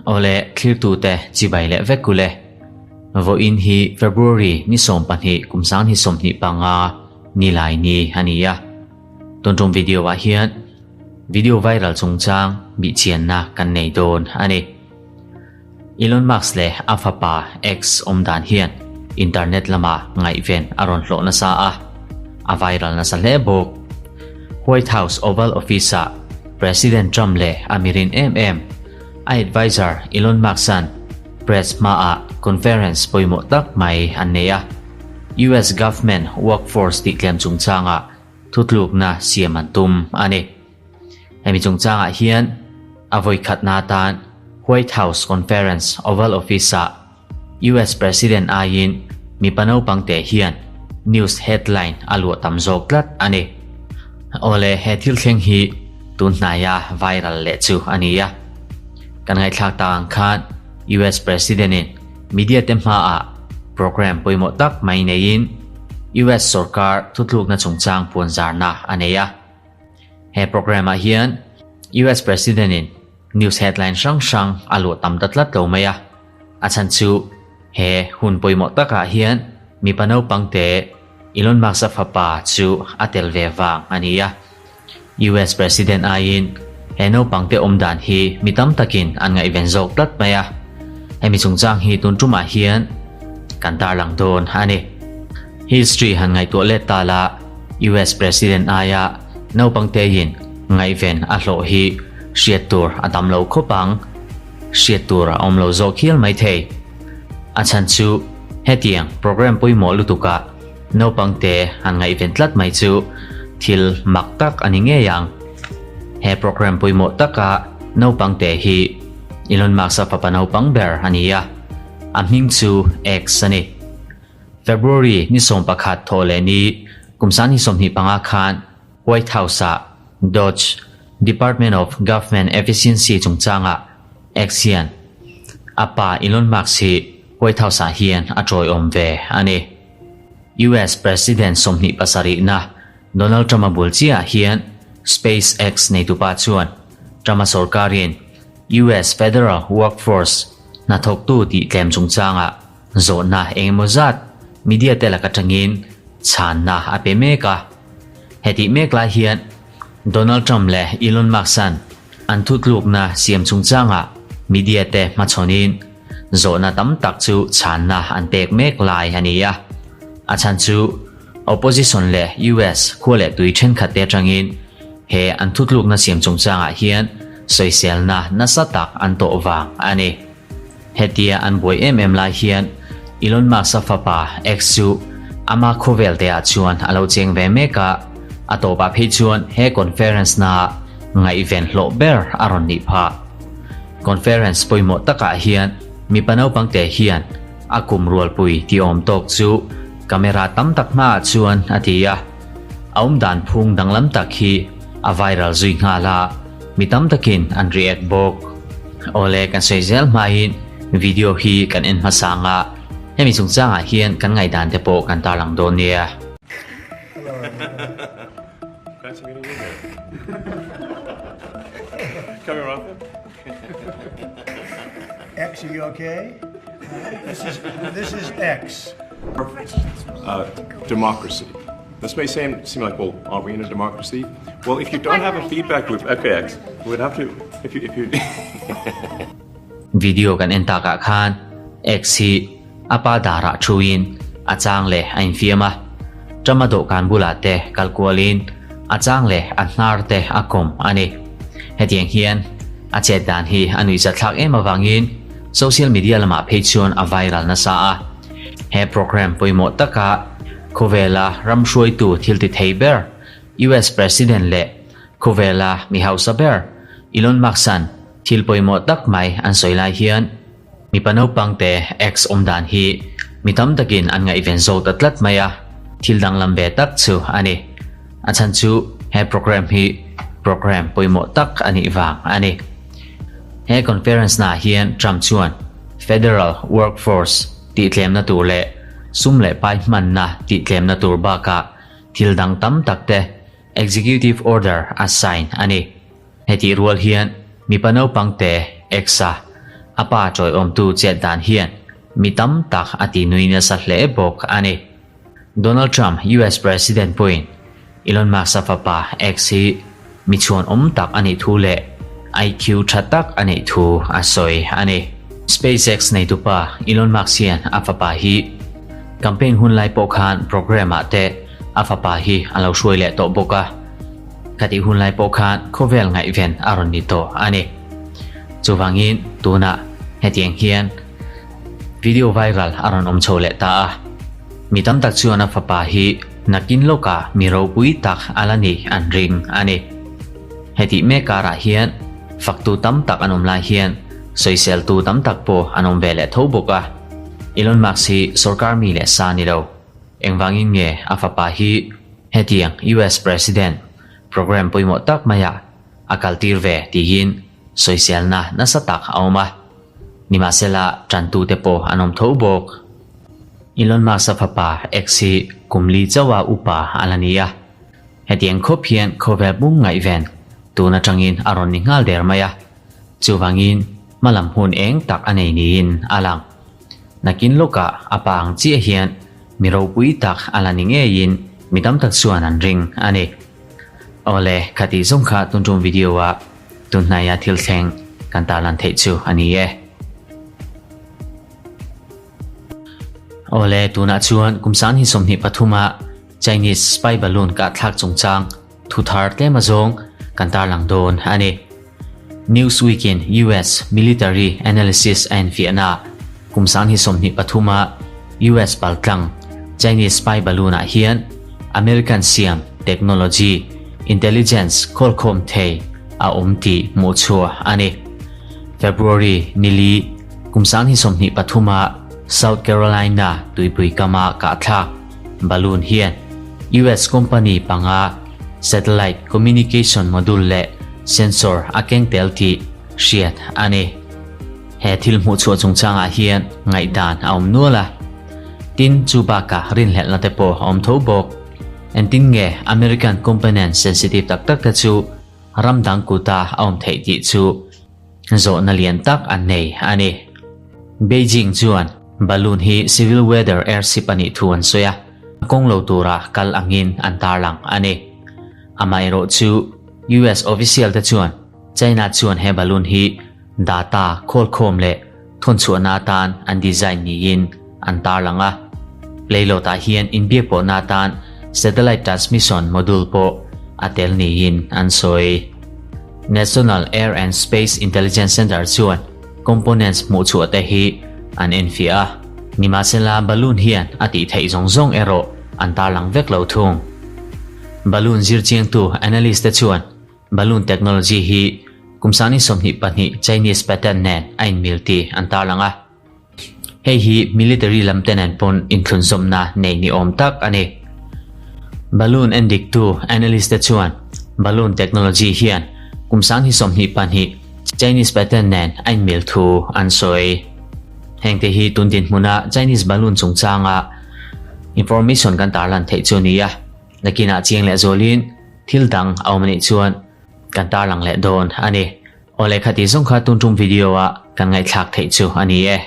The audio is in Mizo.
Awle thlirtute chibai leh vek ule. Vawiin hi February ni 12 kum 2025 ni lai ni a ni a. Tun tum video ah hian video viral chungchang bihchianna kan nei dawn a ni. Elon Musk leh a fapa X awm dan hian internet lama ngaihven a rawn hlawh nasa a, a viral nasa hle bawk. White House Oval Office-ah President Trump leh a mirin em em, a adviser Elon Musk-a'n press hmaah conference pawimawh tak mai an nei a. US government workforce tihtlem chungchangah thutlukna siam an tum a ni. Hemi chungchangah hian a vawikhatna atan White House Conference Oval Office-ah US President aiin mipa naupang te hian news headline a luah tam zawk tlat a ni. Awle he thil thleng hi tun hnaia viral leh chu a ni a. Kan ngaihthlak tak ang khan US President-in media te hmaah program pawimawh tak mai neiin US sawrkar thutlukna chungchang puanzarna a nei a. He program ah hian US President in news headline hrang hrang a luah tam ta tlat lo mai a, a chhan chu he hun pawimawh takah hian mipa naupang te Elon Musk-a fapa chu a tel ve vang a ni a. US President aiin he naupang te awm dan hi mi tam takin an ngaihven zawk tlat mai a, hemi chungchang hi tun tumah hian kan tarlang dawn a ni. History han ngaihtuah let ta la, US President aia naupang teiin ngaihven a hlawh hi hriat tur a tam lo khawp ang. Hriat tur a awm lo zawk hial mai thei. A chhan chu hetiang program pawimawh lutukah naupang te han ngaihven tlat mai chu thil mak tak a ni ngei ang. He program pawimawh taka naupang te hi Elon Musk-a fapa naupang ber a ni a, a hming chu X a ni. February ni 11 thawh leh ni kum 2025 khan White House-ah DOGE, Department of Government Efficiency, chungchangah X hian a pa Elon Musk hi White House-ah hian a tawiawm ve a ni. US President 27na Donald Trump-a bul chiahah hian SpaceX neitupa chuan Trump-a sorkarin US Federal Workforce hnathawktu tihtlem chungchangah Zawhna engemaw zat media te lak atangin chhanna a pe mek a. Hetih mek lai hian Donald Trump leh Elon Musk-a'n an thutlukna siam chungchangah media te hmachhawnin zawhna tam tak chu chhanna an pek mek lai a ni a. A chhan chu opposition leh US khua leh tui thenkhat te atangin he an thutlukna siam chungchangah hian sawiselna nasa tak an tawh vang a ni. Hetia an buai em em lai hian Elon Musk-a fapa X chu ama khawvel te ah chuan a lo cheng ve mek a, a tawpah phei chuan he conference na ngaihven hlawh ber a rawn nih phah. Conference pawimawh takah hian mipa naupang te hian a kum rualpui ti awm tawk chu camera tam tak hmaah chuan a ti a, a awmdan phung danglam tak hi a viral zui nghal a. Mi tam takin an react bawk. Awle kan sawi zel hmain video hi kan en hmasa anga hemi chungchangah hian kan ngaihdan te pawh kan tarlang dawn nia. Glad to meet you here. Come here often? X, are you okay? This is this is X. Democracy. This may seem, seem like, well, aren't we in a democracy? Well, if you don't have a feedback loop, okay, X, we'd have to, if you, if you... Video kan en takah khan X hi a pa darah thuin a chang leh a infiam a, Trump-a dawhkan bulah te kal kualin a chang leh a hnar te a kawm a ni. Hetiang hian a chet dan hi a nuihzatthlak em avangin social media lamah phei chuan a viral nasa a. He program pawimawh taka khawvela ram hruaitu thil ti thei ber US President leh khawvela mi hausa ber Elon Musk-a'n thil pawimawh tak mai an sawi lai hian mipa naupang te X awm dan hi mi tam takin an ngaihven zawk ta tlat mai a, thil danglam ve tak chu a ni. A chhan chu he program hi program pawimawh tak a nih vang a ni. He conference naah hian Trump chuan Federal workforce tihtlemna tur leh sum leh pai hmanna tihtlemna tur bakah thil dang tam tak te Executive Order a sign a ni. Hetih rual hian mipa naupang te X-a a pa tawiawmtu chet dan hian mi tam tak a ti nui nasa hle bawk a ni. Donald Trump US President pawhin Elon Musk-a fapa X hi mi chhuanawm tak a nih thu leh IQ tha tak a neih thu a sawi a ni. SpaceX neitupa Elon Musk hian a fapa hi campaign hun lai pawh khan program-ah te a fapa hi a lo hruai leh tawh bawk a. Khatih hun lai pawh khan khawvel ngaihven a rawn ni tawh a ni. Chuvangin tunah hetiang hian video viral a rawn awm chho leh ta a. Mi tam tak chuan a fapa hi nakin lawkah mi ropui tak a la nih an ring a ni. Hetih mek karah hian faktu tam tak an awm lai hian sawiseltu tam tak pawh an awm ve leh tho bawk a. Elon Musk hi sorkar mi leh sa ni lo. Engvangin nge a fapa hi hetiang US President program pawimawh tak maiah a kaltir ve tiin sawiselna nasa tak a awm a. Nimahsela tantute pawh an awm tho bawk. Elon Musk-a fapa X hi kum li chauha upa a la ni a. Hetiang khawp hian khawvel pum ngaihven tun atangin a rawn ni nghal der mai a. Chuvangin hmalam hun eng tak a nei niin a lang. Nakin lawkah a pa ang chiah hian mi ropui tak a la ni ngeiin mi tam tak chuan an ring a ni. Awle, khatih zawng kha tun tum video ah tun hnaia thil thleng kan tarlan theih chu a ni e. Awle, tunah chuan kum sanghi 23 ah Chinese spy balloon kahthlak chungchang thu thar tlem azawng kan tarlang dawn a ni. Newsweek in US Military Analysis a enfiahna kum 2023 a US paltlang Chinese spy balloon ah hian American siam technology intelligence khawlkhawm thei a awm tih hmuh chhuah a ni. February nili kum 2023 a South Carolina tuipui kama kahthlak balloon hian US company panga satellite communication module leh sensor a keng tel tih hriat a ni. He thil hmuh chhuah chungchangah hian ngaihdan a awm nual a. Tin, chu bakah rinhlelhna te pawh a awm tho bawk. Engtin nge American component sensitive tak tak te chu ram dang kuta a awm theih tih chu zawhna lian tak an nei a ni. Beijing chuan balloon hi civil weather airship a nih thu an sawi a, a kawng lo tura kal angin an tarlang a ni. Amaherawh chu US official te chuan China chuan he balloon hi data khawlkhawm leh thawnchhuahna atan an design niin an tarlang a. Payload ah hian inbiakpawhna atan satellite transmission module pawh a tel niin an sawi. National Air and Space Intelligence Center chuan components hmuhchhuah te hi an enfiah a, nimahsela balloon hian a tih theih zawng zawng erawh an tarlang vek lo thung. Balloon zirchiangtu analyst te chuan balloon technology hi kum 2022 Chinese patent nen a inmil tih an tarlang a. Hei hi military lam te nen pawn inthlunzawmna nei ni awm tak a ni. Balloon endiktu analyst te chuan balloon technology hian kum 2022 Chinese patent nen a inmil thu an sawi. Heng te hi tun dinhmuna Chinese balloon chungchanga information kan tarlan theih chu a ni a. Nakinah chiang leh zualin thil dang a awm anih chuan kan tarlang leh dawn a ni. Awle khati zawng kha tun tum video ah kan ngaihthlak theih chu a ni e.